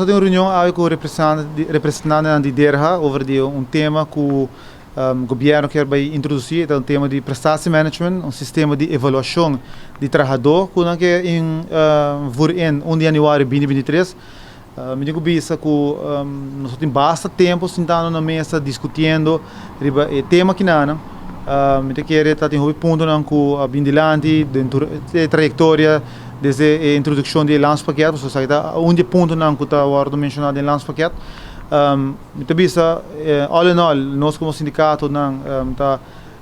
Nos tin un reunion awe ku representantenan di DERHA over di un tema ku gobierno kier bai introdusí. E ta un tema di prestatiemanagement, un sistema di evaluashon di trahadó ku nan ke invoer in 1 di januari 2023. Mi tin ku bisa ku nos tin basta tempu sintando na mesa diskutiendo riba e tema kinanan. Mi ta kere ta tin hopi puntonan ku a bin dilanti den tur e trayektoria desde e introdukshon di e landspakket, pasobra esaki ta un di e puntonan ku ta wòrdu menshoná den landspakket. Mi ta bisa all in all nos komo sindikatonan ta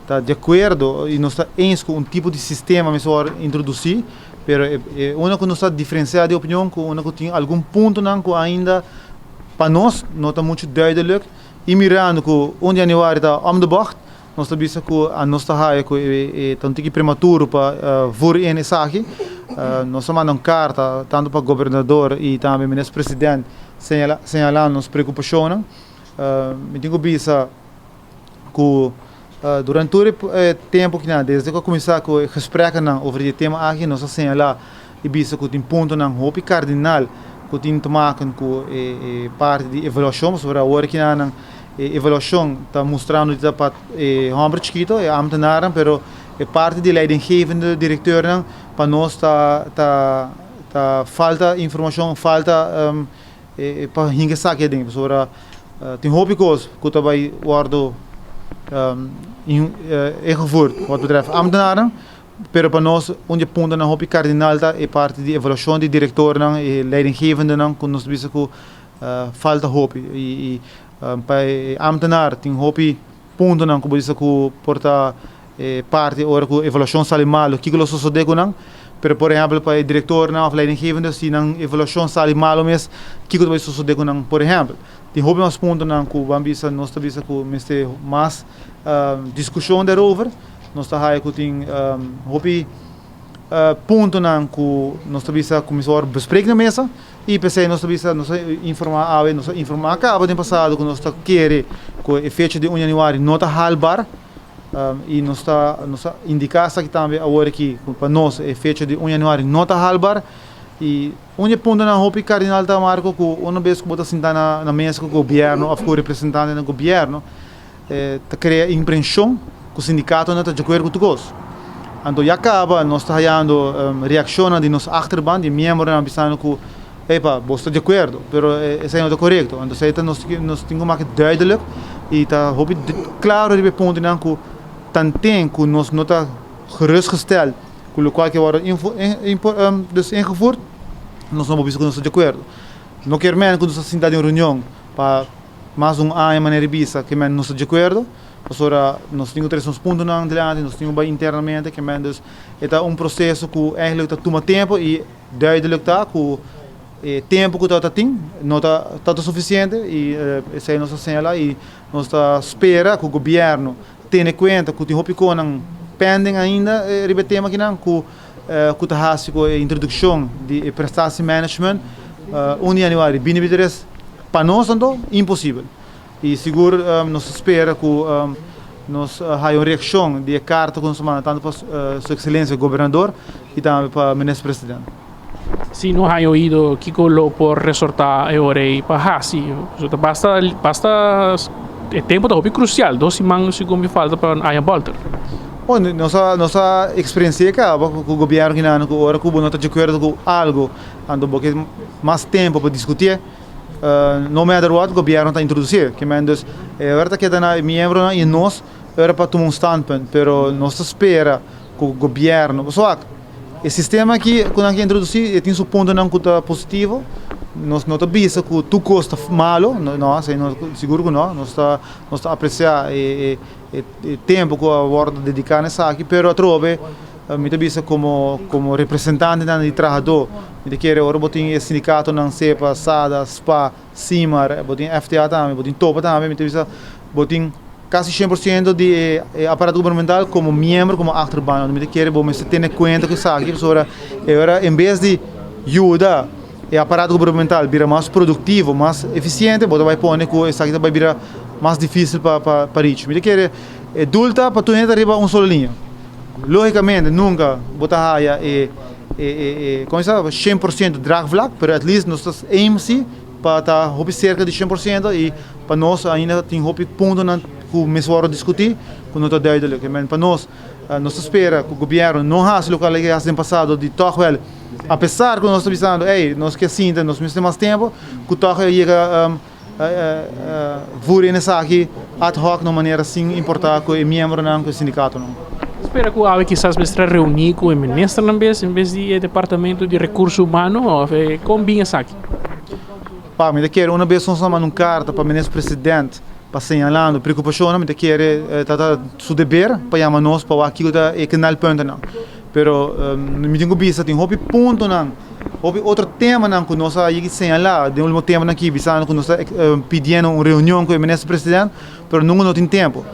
ta di akuerdo i nos ta eens ku un tipo di sistema mester wòrdu introdusí, pero e unda ku nos ta diferensiá di opinion ku unda ku tin algun puntonan ku ainda pa nos no ta muchu duidelijk i mirando ku 1 di januari ta om de bocht. Nos ta bisa ku nos ta haya ku e ta un tiki prematuro pa vur in esaki. Nos a manda un karta tantu pa gobernador i tambe minister president señalando nos preokupashonnan. Mi tin ku bisa ku durante tur e tempu kinan desde ku a kuminsá ku e gespreknan over di e tema aki nos a señalá i bisa ku tin puntonan hopi kardinal ku tin te maken ku e parti di evaluashon pasobra awor kinan E evaluashon ta mustrando di ta pa e hòmber chikito, e ámtenarnan, pero e parti di leidinggevende direkteurnan pa nos ta ta ta falta informashon, falta pa hinka esaki aden. Pasobra tin hopi kos ku ta bai wòrdu ingevoerd wat betreft ámtenarnan, pero pa nos un di e puntonan hopi kardinal ta e parti di evaluashon di direktornan, e leidinggevendenan ku nos ta bisa ku Falta hopi i pa e ambtenaar tin hopi puntonan ku bo bisa ku por ta parti ora ku evaluashon sali malu kiko lo sosode ku nan. Pero por ehèmpel pa e direktornan òf leidinggevende si nan evaluashon sali malu mes kiko ta bai sosode ku nan por ehèmpel. Tin hopi mas puntonan ku ban bisa nos ta bisa ku mester mas diskushon derover. Nos ta haya ku tin hopi puntonan ku nos ta bisa ku mester wòrdu besprek na mesa. I p'esei nos ta bisa, nos a informá awe, nos a informá kaba den pasado ku nos ta kere ku e fecha di 1 yanuari no ta haalbaar. I nos ta nos a indiká esaki tambe awor aki ku pa nos e fecha di 1 yanuari no ta haalbaar. I un di e puntonan hopi kardinal ta Marco ku una bes ku bo ta sinta na na mesa ku gobièrnu òf ku representantenan di gobièrnu ta krea imprenshon ku sindikatonan ta djakuerdo ku tur kos. Anto ya kaba nos ta hayando reakshonnan di nos achterban, di miembronan bisando ku, epa, bos ta djakuerdo, pero esei no ta korekto. Anto esei ta nos nos tin ku maki duidelijk i ta hopi klaro riba e puntonan ku tanten ku nos no ta gerustgesteld ku lokual ke wòrdu dus ingevoerd, nos no por bisa ku nos ta djakuerdo. No kier men ku nos ta sinta den un reunion pa mas un aña manera di bisa ke men nos ta djakuerdo. Pasobra nos tin ku trese nos puntonan dilanti, nos tin ku bai internamente, ke men dus e ta un proseso ku eigenlijk ta tuma tempu i duidelijk ta ku e tempu ku ta tin no ta ta sufisiente i esei nos ta señala i nos ta spera ku gobièrnu tene kuenta ku tin hopi konan pending ainda riba e tema akinan ku ku ta hasi ku e introdukshon di e prestatiemanagement 1 di januari 2023 pa nos anto imposibel. I sigur nos ta spera ku nos haya un reakshon di e karta ku nos a manda tantu pa Su Ekselensia Gobernador i tambe pa Minister President. Si no haya oido kiko lo por resortá e ora ei pa hasi? Pasobra ta basta basta e tempu ta hopi krusial, dos siman segun mi falta pa aña bòlter. Bon, nos a nos a eksperensi'é kaba ku gobièrnu kinan ku ora ku bo no ta di akuerdo ku algu anto bo ke mas tempu pa diskutié. No matter what, gobierno ta introduci. Ke men dus, e ora ta keda na e miembronan y nos ora pa tuma un standpunt. Pero nos ta spera cu gobierno, pasobra wak, e sistema aki cu nan ke introduci e tin su puntonan cu ta positivo. Nos no ta bisa cu tur cos ta malo, no, esey no, sigur cu no. Nos ta, nos ta aprecia e e tempo cu a wordo dedica na esaki, pero atrobe mi ta bisa como como representantenan di trahador, mi ta kere ora bo tin e sindicatonan sepa, sada, spa, simar, bo tin FTA tambe, bo tin topa tambe, mi ta bisa bo tin casi 100% di e aparato gubernamental como miembro, como achterban, mi ta kere bo mester tene cuenta cu esaki pasobra e ora en bes di yuda e aparato gubernamental bira mas productivo, mas eficiente, bo ta bay pone cu esaki ta bay bira mas dificil pa pa reach. Mi ta kere e doel ta pa tur hende ta riba un solo liña. Logicamente nunca bo ta haya e e e como se llama 100% draagvlak, pero at least nos ta aim si. pa ta hopi serka di 100% i pa nos ainda tin hopi puntonan ku mester wòrdu diskutí ku no ta duidelijk. I men pa nos, nos ta spera ku gobièrnu no hasi loke a hasi den pasado di tòg wèl apesar ku nos ta bisando ey nos ke sinta nos mester mas tempu ku tòg a yega voer in esaki ad hoc na un manera sin importá ku e miembronan ku e sindikatonan. Spera ku awe kisas mester a reuní ku e ministernan bes en bes di e departamento di rekurso humano òf kon bin esaki? Pa mi ta kere una bes nos a manda un karta pa minister president pa señalando preokupashonnan mi ta kere ta ta su deber pa yama nos pa wak kiko ta e knalpuntonan. Pero mi tin ku bisa tin hopi puntonan, hopi otro temanan ku nos a yegi señalá den ultimo temponan aki bisando ku nos ta pidiendo un reunion ku e minister president pero nunka no tin tempo.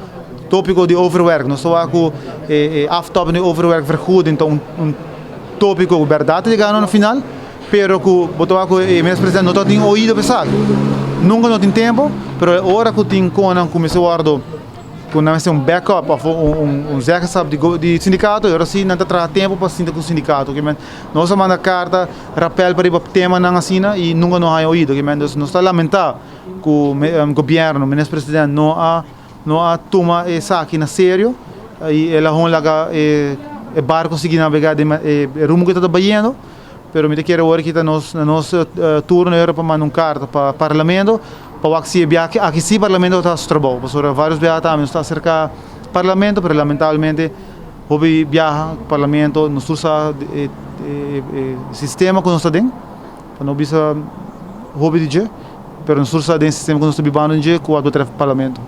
Tópiko di overwerk, nos ta wak ku e aftoppen di overwerkvergoeding ta un tópiko ku bèrdat ta yegando na final pero ku bo ta wak ku e minister president no ta tin oido pa esaki. Nunka no tin tempo pero e ora ku tin konan ku mester wòrdu ku nan mester un backup òf un zeggenschap di sindikato e ora si nan ta traha tempo pa sinta ku sindikato. Nos a manda karta rapèl pa riba temanan asina i nunka no haña oido. Nos ta lamentá ku gobièrnu, minister president no a no a tuma esaki na serio i el a hon laga e barko sigui nabegá den e rumbo ku e tabata bayendo. Pero mi ta kere awor ki ta nos na nos turno era pa manda un karta pa parlamento pa wak si e biaha aki si parlamento ta hasi su trabou pasobra varios biaha tambe nos ta aserka parlamento pero lamentablemente hopi biaha parlamento nos tur sa e sistema ku nos ta den pa no bisa hopi di dje pero nos tur sa den e sistema ku nos ta bibando den dje ku wak betreft parlamento.